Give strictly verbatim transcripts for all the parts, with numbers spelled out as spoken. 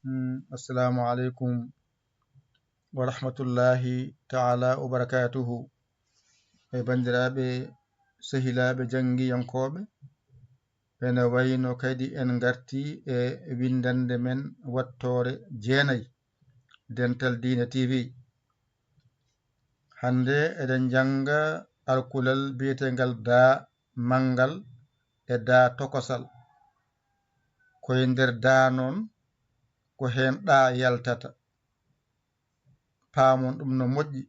Mm, assalamu aleykum wa rahmatullahi taala wa barakatuhu. E banndiraaɓe, sehilaaɓe janngiyankooɓe, ene wayno kadi en ngarti e winndannde men wattoore jeenayi, Dental Diine T V. Hannde eɗen njannga alkulal biyeteengal daa manngal e daa tokosal. Koye nder daa noon, ko heen ɗaa yaltata. Paamon ɗum no moƴƴi,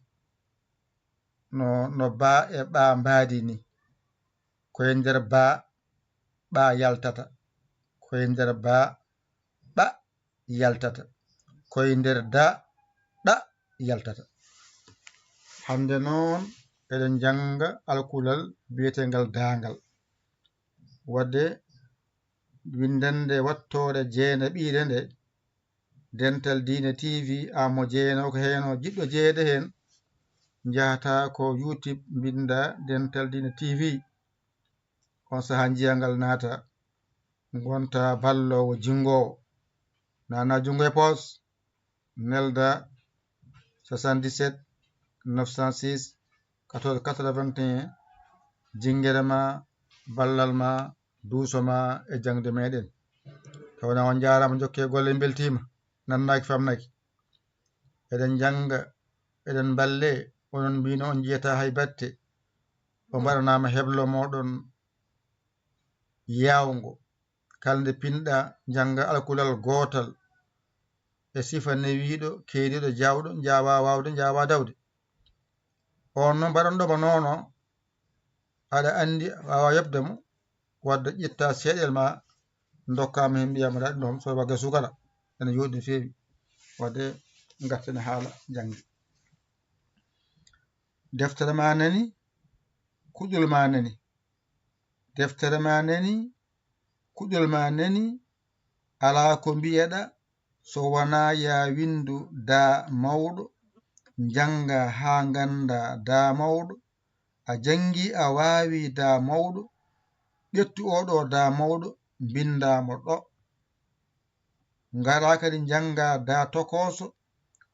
no, no baa e ɓaa mbaadi ni. Koye nder baa, ɓaa yaltata. Koye nder baa, ɓa yaltata. Koye nder daa, ɗa yaltata. Hannde noon, eɗen njannga alkulal biyeteengal daangal. Wadde winndannde wattoore jeenaɓiire nde, Dental Diine T V, aan mo jeenoo ko heen o jiɗɗo jeyeede heen, njahataa ko YouTube, mbinnda Dental Diine T V. On sahaa njiya ngal naata, ngonta balloowo jinngoowo. Naana junngo e poos, nelda soixante-dix-sept neuf cent six quatorze quatre-vingt-un, jinngere ma, ballal ma, duuso ma e jaŋde meɗen. Tawana on njaaraama, njokkee golle, mbeltiima, nannaaki, famnaaki. Eɗen njannga, eɗen mballe, onon mbino on njiyataa hay batte. O mbaɗanaama heblo mooɗon yaawngo. Kala nde pinɗa, njannga alkulal gootal e sifa newiiɗo, keediiɗo, jaawɗo, njaawaa waawde, njaawaa dawde. On noon mbaɗanɗo mo noono, aɗa anndi a waawaa yoɓde mo, wadde ƴetta seeɗel ma, ndokkaa mo heen, mbiyaa mo, "Daɗi ɗum, so wagga suukara, ene yooɗi no feewi." Wadde ngarten e haala jannge. Deftere ma nani, kuɗol ma nani. Deftere ma nani, kuɗol ma nani, alaa ko mbiyeɗa so wonaa yaa winndu daa mawɗo, njannga haa ngannda daa mawɗo. A janngi, a waawi daa mawɗo, ƴettu oo ɗoo daa mawɗo, mbinndaa mo ɗo. Ngaraa kadi njanngaa daa tokooso,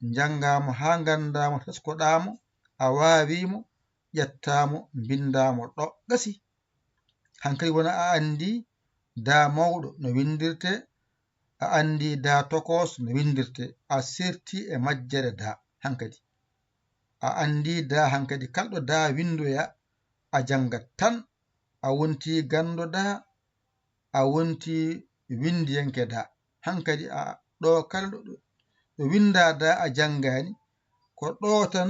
njanngaa mo haa nganndaa mo, teskoɗaa mo, a waawii mo, ƴettaa mo, mbinndaa mo ɗo. Gasi. Hankadi wona a anndi daa mawɗo no winndirtee, a anndi daa tokooso no winndirtee, a serti e majjere daa. Hankadi a anndi daa, hankadi kala ɗo daa winndoyaa, a janngat tan, a wontii ganndo daa, a wontii winndiyanke daa. Hankadi a, ɗo kala ɗo, ɗo, ɗo winndaa daa a janngaani, ko ɗo tan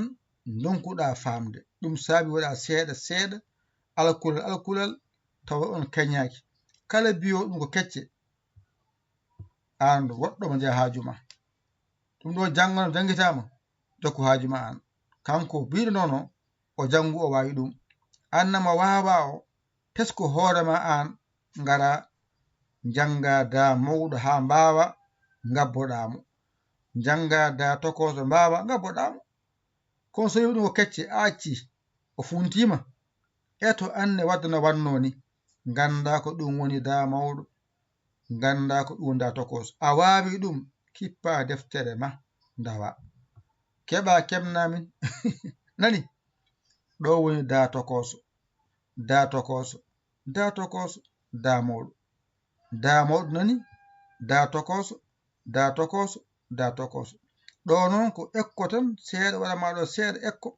ndonkuɗaa faamde. Ɗum saabi waɗaa seeɗa seeɗa, alkulal alkulal, tawa on keñaaki. Kala biyoowo ɗum ko kecce, aan woɗɗo mo njaha haaju ma. Ɗum ɗo janngo no janngitaa mo, jokku haaju ma aan. Kanko biyɗo noon o, o janngu, o waawi ɗum. Aan na mo waawaa o, tesko hoore ma aan, ngara njannga daa mawɗo haa mbaawa, ngabboɗaa mo. Njannga daa tokooso mbaawa, ngabboɗaa mo. Kono so wiyi ɗum ko kecce, a acci, o funtiima. Eto anne wadde no wannoo ni, nganndaa ko ɗum woni daa mawɗo, nganndaa ko ɗum woni daa tokooso. A waawi ɗum, kippaa deftere ma, ndawa. Keɓaa keɓnaa min. Nani? Ɗo woni daa tokooso, daa tokooso, daa tokooso, daa mawɗo. Daa mawɗo nani, daa tokooso, daa tokooso, daa tokooso. Ɗo noon ko ekko tan, seeɗa waɗa ma ɗo, seeɗa ekko,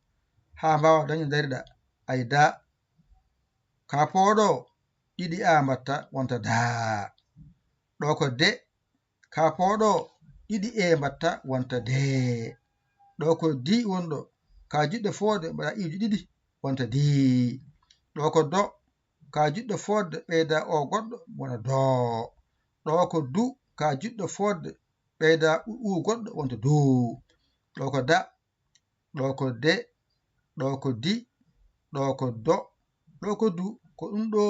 haa mbaawa dañde dariɗa. Ay daa, ka pooɗo, ɗiɗi a mbatta, wonta daa. Ɗo ko de, ka pooɗo, ɗiɗi e mbatta, wonta dee. Ɗo ko di wonɗo, ka jiɗɗo fooɗde, mbaɗa iwdi ɗiɗi, wonta dii. Ɗo ko do, ka jiɗɗo fooɗde, ɓeyda o goɗɗo, wona doo. Ɗo ko du, ka jiɗɗo fooɗde, ɓeyda u, u goɗɗo, wonta duu. Ɗo ko da, ɗo ko de, ɗo ko di, ɗo ko do, ɗo ko du. Ko ɗum ɗo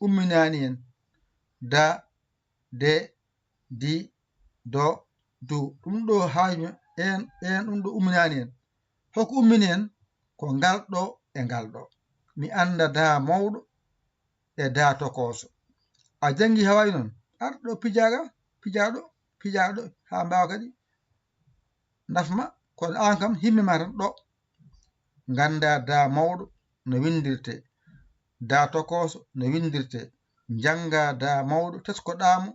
umminaani en. Da, de, di, do, du. Ɗum ɗo haaju en, en ɗum ɗo umminaani en. Hoko ummini en? Ko ngal ɗo e ngal ɗo. Mi annda daa mawɗo e daa tokooso. A janngi Hawaaji noon? Ar ɗo pijaaga, pijaaɗo. piƴaa ɗo haa mbaawa kadi nafma. Kono aan kam, himme ma tan ɗo. Nganndaa daa mawɗo no winndirtee, daa tokooso no winndirtee. Njanngaa daa mawɗo, teskoɗaa mo,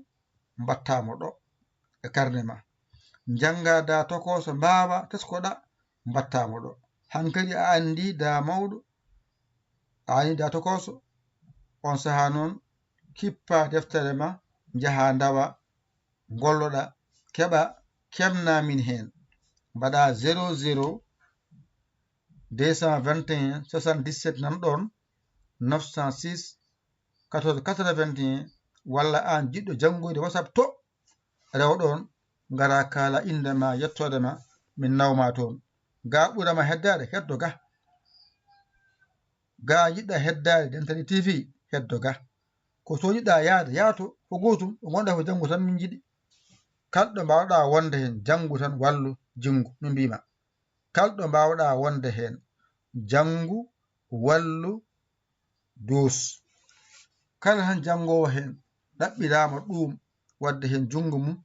mbattaa mo ɗo e karne ma. Njanngaa daa tokooso, mbaawaa, teskoɗaa, mbattaa mo ɗo. Hankadi a anndii daa mawɗo, a anndii daa tokooso, oon sahaa noon, kippaa deftere ma, njahaa ndawaa, ngolloɗaa, keɓaa, keɓnaa min heen. Mbaɗaa zéro zéro deux cent vingt et un soixante-dix-sept nan ɗoon, neuf cent six quatorze quatre-vingt-un, walla aan jiɗɗo janngoyde WhatsApp to, rewo ɗoon, ngara kaala innde ma, yettoode ma, min naw ma toon. Gaa ɓura ma heddaade, heddo ga. Gaa jiɗɗa heddaade Dentale T V, heddo ga. Ko to jiɗɗa yaade, yaato, ko gootum, ɗo ngonɗaa ko janngo tan min njiɗi. Kala ɗo mbaawɗaa wonde heen, janngu tan, wallu, jinngu, min mbiy ma. Kala ɗo mbaawɗaa wonde heen, janngu, wallu, duus. Kala tan janngoowo heen, ɗaɓɓiraama ɗuum, waɗde heen junngo mum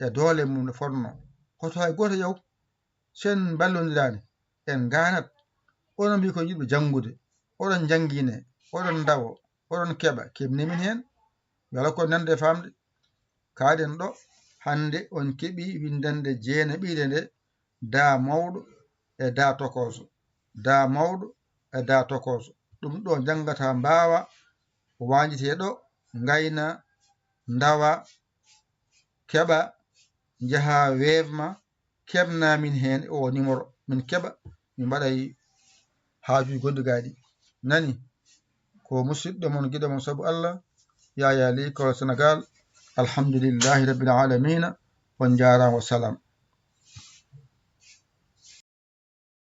e doole mum no fotnoo. Hoto hay gooto yaw, so en mballondiraani, en ngaanat. Oɗon mbiy ko yiɗɓe janngude, oɗon njannginee, oɗon ndawoo, oɗon keɓa, keɓnee min heen. Yo Allah ko nande e faamde. Kaaɗen ɗo, hannde on keɓii winndannde jeenaɓiire nde, daa mawɗo e daa tokooso, daa mawɗo e daa tokooso. Ɗum ɗo njanngata mbaawa, waanjitee ɗo, ngayna, ndawa, keɓa, njaha weevma, keɓna min heen e oo numéro, min keɓa, min mbaɗay haajuuji gonɗi gaa ɗi. Nani, ko musidɗo mon, giɗo mon sabu Allah, Yaya Ly, Kolo Senegal. Alhamdulillahi Rabbil Alamina. On njaaraama, wa salaam.